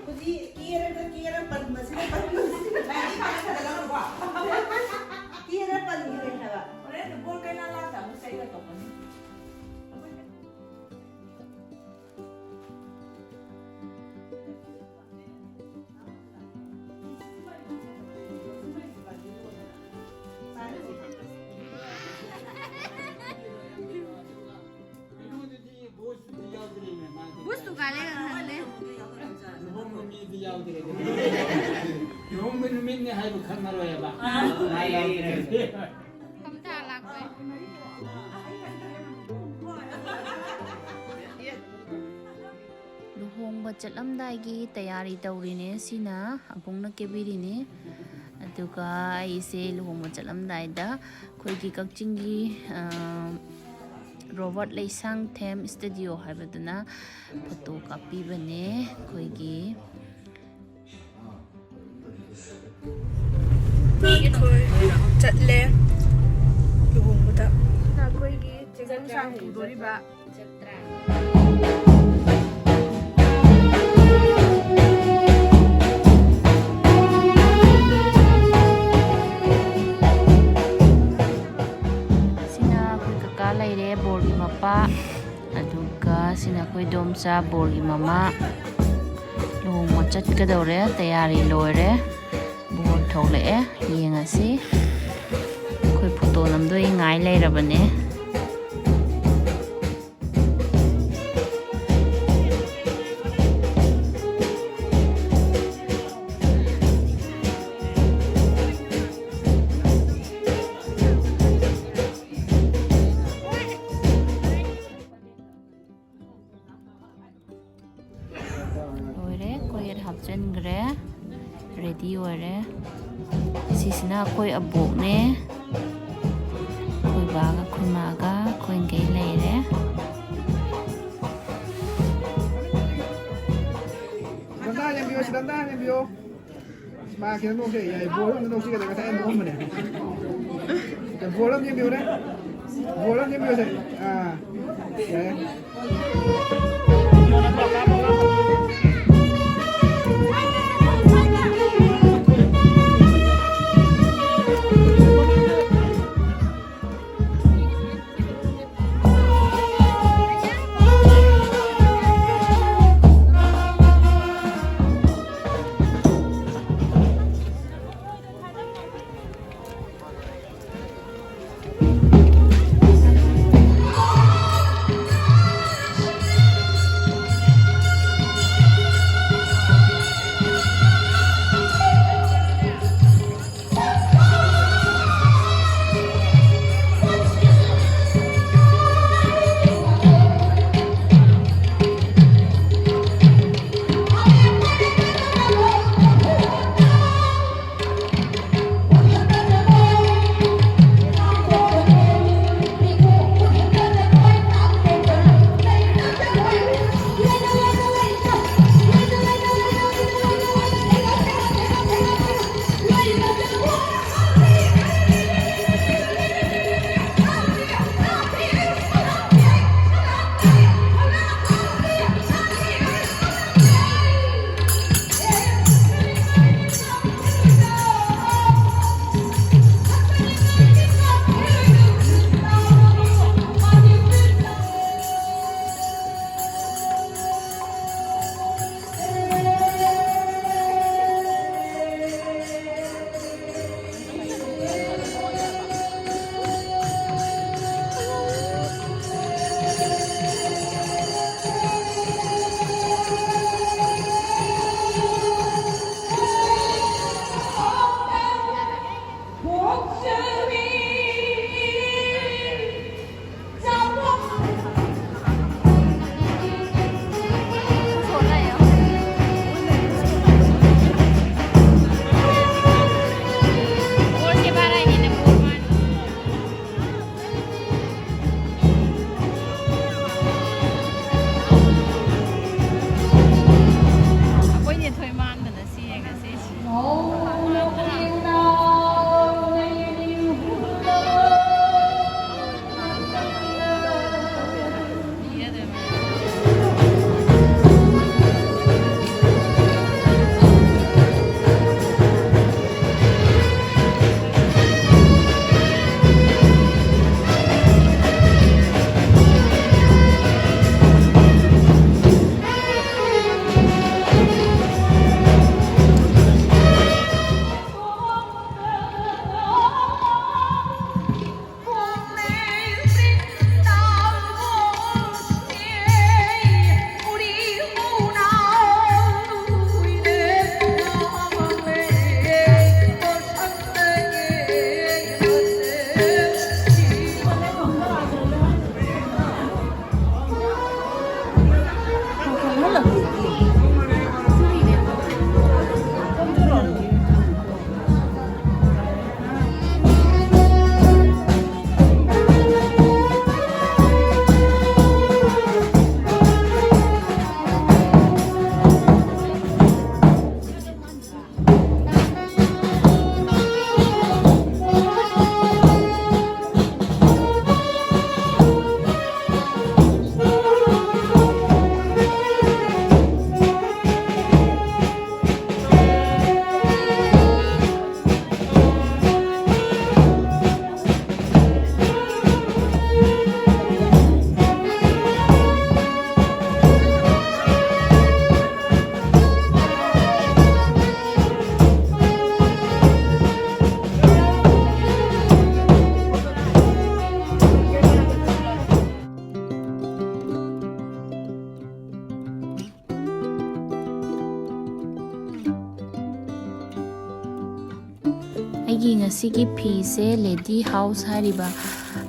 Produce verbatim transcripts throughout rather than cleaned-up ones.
ꯍꯧꯖꯤꯛ ꯀꯦꯔꯒ ꯀꯦꯔ ꯄꯟꯕꯁꯤꯅ ꯄꯟꯕꯁꯤꯅ꯫ ꯀꯦꯔ ꯄꯟꯈꯤꯕꯅꯦ ꯍꯥꯏꯕ꯫ ꯍꯣꯔꯦꯟ ꯕꯣꯜ ꯀꯩꯅꯥ ꯂꯥꯛꯇ ꯑꯃꯨꯛ ꯆꯩꯒ ꯇꯧꯒꯅꯤ꯫ ꯕꯨꯁ ꯗꯨꯀꯥꯟ ꯂꯩꯔ ꯈꯪꯗꯦ꯫ ꯂꯨꯍꯣꯡꯕ ꯃꯤꯗꯤ ꯌꯥꯎꯗ꯭ꯔꯦ꯫ ꯂꯨꯍꯣꯡꯕ ꯅꯨꯃꯤꯠꯅꯦ ꯍꯥꯏꯕ ꯈꯪꯉꯔꯣꯏꯕ꯫ ꯃꯥ ꯌꯥꯎꯗ꯭ꯔꯦ꯫ ꯈꯝꯊꯥ ꯂꯥꯛꯄꯩ꯫ ꯂꯨꯍꯣꯡꯕ ꯆꯠꯂꯝꯗꯥꯏꯒꯤ ꯇꯌꯥꯔꯤ ꯇꯧꯔꯤꯅꯦ꯫ ꯁꯤꯅ ꯑꯕꯨꯡꯅ ꯀꯦꯕꯤꯔꯤꯅꯤ꯫ ꯑꯗꯨꯒ ꯑꯩꯁꯦ ꯂꯨꯍꯣꯡꯕ ꯆꯠꯂꯝꯗꯥꯏꯗ ꯑꯩꯈꯣꯏꯒꯤ ꯀꯛꯆꯤꯡꯒꯤ, ꯑ, ꯔꯣꯕꯥꯔꯠ ꯂꯩꯁꯥꯡꯊꯦꯝ ꯁ꯭ꯇꯨꯗꯤꯑꯣ ꯍꯥꯏꯕꯗꯨꯅ ꯐꯣꯇꯣ ꯀꯥꯞꯄꯤꯕꯅꯦ ꯑꯩꯈꯣꯏꯒꯤ꯫ ꯑꯩꯈꯣꯏ ꯆꯠꯂꯦ ꯂꯨꯍꯣꯡꯕꯗ꯫ ꯑꯩꯈꯣꯏꯒꯤ ꯆꯦꯒꯟ ꯁꯥꯡ ꯄꯨꯗꯣꯔꯤꯕ꯫ ꯁꯤꯅ ꯑꯩꯈꯣꯏ ꯀꯀꯥ ꯂꯩꯔꯦ, ꯕꯣꯔꯒꯤ ꯃꯄꯥ꯫ ꯑꯗꯨꯒ ꯁꯤꯅ ꯑꯩꯈꯣꯏ ꯏꯗꯣꯝꯆꯥ, ꯕꯣꯔꯒꯤ ꯃꯃꯥ꯫ ꯂꯨꯍꯣꯡꯕ ꯆꯠꯀꯗꯧꯔꯦ, ꯇꯌꯥꯔꯤ ꯂꯣꯏꯔꯦ꯫ ꯕꯣꯔ ꯊꯣꯛꯂꯛꯑꯦ, ꯌꯦꯡꯉꯁꯤ꯫ ꯑꯩꯈꯣꯏ ꯐꯣꯇꯣ ꯅꯝꯗꯣꯏ ꯉꯥꯏ ꯂꯩꯔꯕꯅꯦ꯫ ꯑꯩꯈꯣꯏ ꯍꯥꯞꯆꯤꯟꯈ꯭ꯔꯦ, ꯔꯦꯗꯤ ꯑꯣꯏꯔꯦ꯫ ꯁꯤꯁꯤꯅ ꯑꯩꯈꯣꯏ ꯑꯕꯣꯛꯅꯦ, ꯑꯩꯈꯣꯏ ꯕꯥꯒ ꯑꯩꯈꯣꯏ ꯃꯥꯒ ꯑꯩꯈꯣꯏꯈꯩ ꯂꯩꯔꯦ꯫ ꯁꯤꯗꯝꯗ ꯍꯥꯟꯅ ꯌꯦꯡꯕꯤꯌꯣ, ꯁꯤꯗꯝꯗ ꯍꯥꯟꯅ ꯌꯦꯡꯕꯤꯌꯣ꯫ ꯃꯥ ꯈꯤꯇꯪ ꯅꯣꯛꯁꯦ, ꯌꯥꯏ, ꯕꯣꯜ ꯑꯝꯇ ꯅꯣꯛꯁꯤ ꯀꯩꯗꯧꯔꯒꯦ? ꯉꯁꯥꯏ ꯅꯣꯛꯑꯝꯕꯅꯦ꯫ ꯕꯣꯜ ꯑꯝ ꯌꯦꯡꯕꯤꯌꯨꯅꯦ꯫ ꯕꯣꯜ ꯑꯝ ꯌꯦꯡꯕꯤꯌꯨꯁꯦ꯫ ꯑꯥ, ꯌꯥꯏ꯫ ꯑꯩꯒꯤ ꯉꯁꯤꯒꯤ ꯐꯤꯁꯦ ꯂꯦꯗꯤ ꯍꯥꯎꯁ ꯍꯥꯏꯔꯤꯕ,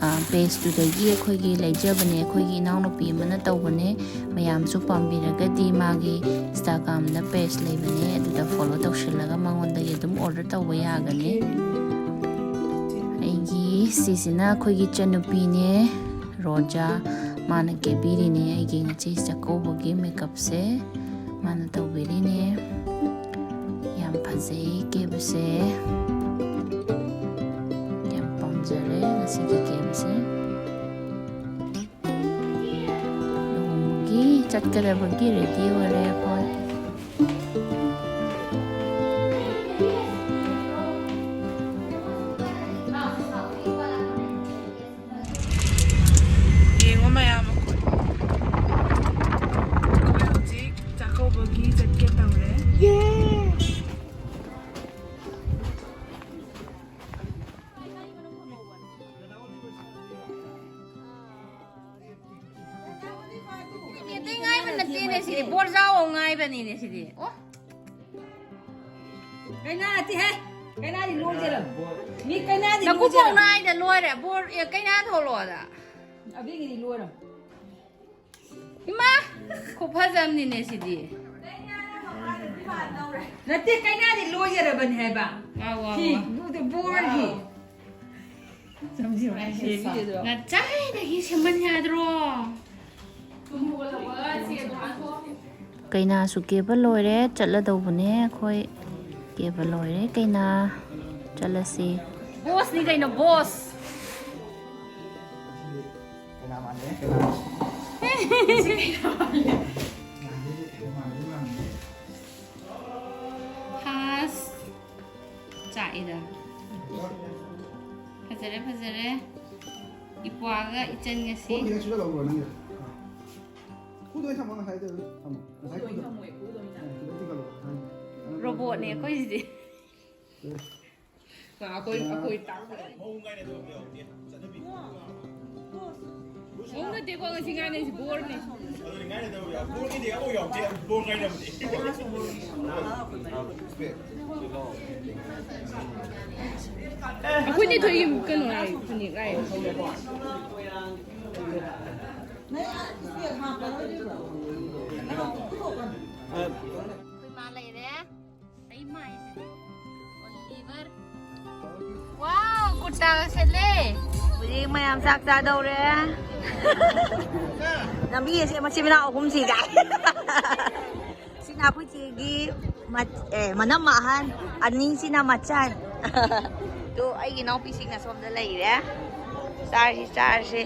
ꯑ, ꯄꯦꯖꯇꯨꯗꯒꯤ ꯑꯩꯈꯣꯏꯒꯤ ꯂꯩꯖꯕꯅꯦ꯫ ꯑꯩꯈꯣꯏꯒꯤ ꯏꯅꯥꯎꯅꯨꯄꯤ ꯑꯃꯅ ꯇꯧꯕꯅꯦ꯫ ꯃꯌꯥꯝꯁꯨ ꯄꯥꯝꯕꯤꯔꯒꯗꯤ ꯃꯥꯒꯤ ꯏꯟꯁꯇꯥꯒ꯭ꯔꯥꯝꯗ ꯄꯦꯖ ꯂꯩꯕꯅꯦ, ꯑꯗꯨꯗ ꯐꯣꯂꯣ ꯇꯧꯁꯤꯜꯂꯒ ꯃꯉꯣꯟꯗꯒꯤ ꯑꯗꯨꯝ ꯑꯣꯔꯗꯔ ꯇꯧꯕ ꯌꯥꯒꯅꯤ꯫ ꯑꯩꯒꯤ ꯁꯤꯁꯤꯅ ꯑꯩꯈꯣꯏꯒꯤ ꯏꯆꯟꯅꯨꯄꯤꯅꯦ, ꯔꯣꯖꯥ꯫ ꯃꯥꯅ ꯀꯦꯕꯤꯔꯤꯅꯦ ꯑꯩꯒꯤ ꯉꯁꯤ ꯆꯥꯛꯀꯧꯕꯒꯤ ꯃꯦꯀꯞꯁꯦ꯫ ꯃꯥꯅ ꯇꯧꯕꯤꯔꯤꯅꯦ꯫ ꯌꯥꯝ ꯐꯖꯩ ꯀꯦꯕꯁꯦ꯫ ꯌꯥꯝ ꯄꯥꯝꯖꯔꯦ ꯉꯁꯤꯒꯤ ꯀꯦꯕꯁꯦ꯫ ꯂꯨꯍꯣꯡꯕꯒꯤ ꯆꯠꯀꯗꯕꯒꯤ ꯔꯦꯗꯤ ꯑꯣꯏꯔꯦ ꯑꯩꯈꯣꯏ꯫ ꯌꯦꯡꯉꯣ ꯃꯌꯥꯝ, ꯑꯩꯈꯣꯏ, ꯑꯩꯈꯣꯏ ꯍꯧꯖꯤꯛ ꯆꯥꯛꯀꯧꯕꯒꯤ ꯆꯠꯀꯦ ꯇꯧꯔꯦ꯫ ꯑꯇꯩ ꯉꯥꯏꯕ ꯅꯠꯇꯦꯅꯦ ꯁꯤꯗꯤ, ꯕꯣꯔꯖꯥꯎ ꯑꯃ ꯉꯥꯏꯕꯅꯤꯅꯦ ꯁꯤꯗꯤ꯫ ꯑꯣ꯫ ꯀꯩꯅꯥ ꯅꯠꯇꯦꯍꯦ꯫ ꯀꯩꯅꯥꯗꯤ ꯂꯣꯏꯖꯔꯝ꯫ ꯃꯤ ꯀꯩꯅꯥꯗꯤ ꯅꯀꯨꯕꯣꯛ ꯂꯣꯏꯖꯔꯝ꯫ ꯅꯥꯏꯗ ꯂꯣꯏꯔꯦ꯫ ꯕꯣꯔ-, ꯑꯦ, ꯀꯩꯅꯥ ꯊꯣꯛꯂꯛꯑꯣꯗ꯫ ꯑꯕꯦꯒꯤꯗꯤ ꯂꯣꯏꯔꯝ꯫ ꯏꯃꯥ! ꯈꯨꯐꯖ ꯑꯃꯅꯤꯅꯦ ꯁꯤꯗꯤ꯫ ꯅꯠꯇꯦ, ꯀꯩꯅꯥꯗꯤ ꯂꯣꯏꯖꯔꯕꯅꯤ ꯍꯥꯏꯕ꯫ ꯋꯥ, ꯋꯥ, ꯁꯤ ꯋꯥ꯫ ꯕꯣꯔꯒꯤ꯫ ꯉꯁꯥꯏꯗꯒꯤ ꯁꯦꯝꯃꯟ ꯌꯥꯗ꯭ꯔꯣ? ꯀꯩꯅꯥꯁꯨ ꯀꯦꯕ ꯂꯣꯏꯔꯦ, ꯆꯠꯂꯗꯧꯕꯅꯦ ꯑꯩꯈꯣꯏ꯫ ꯀꯦꯕ ꯂꯣꯏꯔꯦ ꯀꯩꯅꯥ, ꯆꯠꯂꯁꯤ꯫ ꯕꯣꯁꯅꯤ ꯀꯩꯅꯣ, ꯕꯣꯁ꯫ ꯍꯥꯁ꯫ ꯆꯥꯛꯏꯗ꯫ ꯐꯖꯔꯦ, ꯐꯖꯔꯦ꯫ ꯏꯄ꯭ꯋꯥꯒ ꯏꯆꯟꯒꯁꯤ꯫ ꯈꯨꯗꯣꯏ ꯊꯝꯃꯣ, ꯉꯁꯥꯏꯗꯣ ꯊꯝꯃꯣ꯫ ꯉꯁꯥꯏ ꯈꯨꯗꯣꯏ ꯈꯨꯗꯣꯏ꯫ ꯊꯝꯃꯣꯏ, ꯈꯨꯗꯣꯏꯅ꯫ ꯑ, ꯈꯨꯗꯣꯏ ꯊꯤꯒꯠꯂꯣ, ꯉꯁꯥꯏ꯫ ꯔꯣꯕꯣꯠꯅꯦ ꯑꯩꯈꯣꯏꯁꯤꯗꯤ꯫ ꯑꯦ꯫ ꯑꯩꯈꯣꯏ, ꯑꯩꯈꯣꯏ ꯇꯥꯛꯄꯗ꯫ ꯃꯧ ꯅꯠꯇꯦꯀꯣ ꯉꯁꯤ ꯉꯥꯏꯅꯩꯁꯤ, ꯕꯣꯔꯅꯦ꯫ ꯑꯩꯈꯣꯏꯅꯦ ꯊꯣꯏꯒꯤ ꯀꯩꯅꯣ ꯍꯥꯏ, ꯐꯅꯦꯛ ꯍꯥꯏ꯫ ꯑꯩꯈꯣꯏ ꯃꯥ ꯂꯩꯔꯦ꯫ ꯑꯩ ꯃꯥꯏꯁꯤꯗꯤ ꯑꯣꯂꯤꯚꯔ꯫ ꯋꯥꯎ, ꯀꯨꯔꯇꯥꯒ ꯁꯦꯠꯂꯦ꯫ ꯍꯧꯖꯤꯛ ꯃꯌꯥꯝ ꯆꯥꯛ ꯆꯥꯗꯧꯔꯦ꯫ ꯂꯝꯕꯤ ꯑꯁꯦ ꯃꯆꯤꯟ ꯃꯅꯥꯎ ꯑꯍꯨꯝꯁꯤꯒ꯫ ꯁꯤꯅ ꯑꯩꯈꯣꯏ ꯆꯦꯒꯤ ꯃꯠ-, ꯑꯦ, ꯃꯅꯝꯃ ꯑꯍꯟ, ꯑꯅꯤꯁꯤꯅ ꯃꯆꯟ꯫ ꯑꯗꯣ ꯑꯩꯒꯤ ꯏꯅꯥꯎꯄꯤꯁꯤꯡꯅ ꯁꯣꯝꯗ ꯂꯩꯔꯦ꯫ ꯆꯥꯔꯁꯤ, ꯆꯥꯔꯁꯤ꯫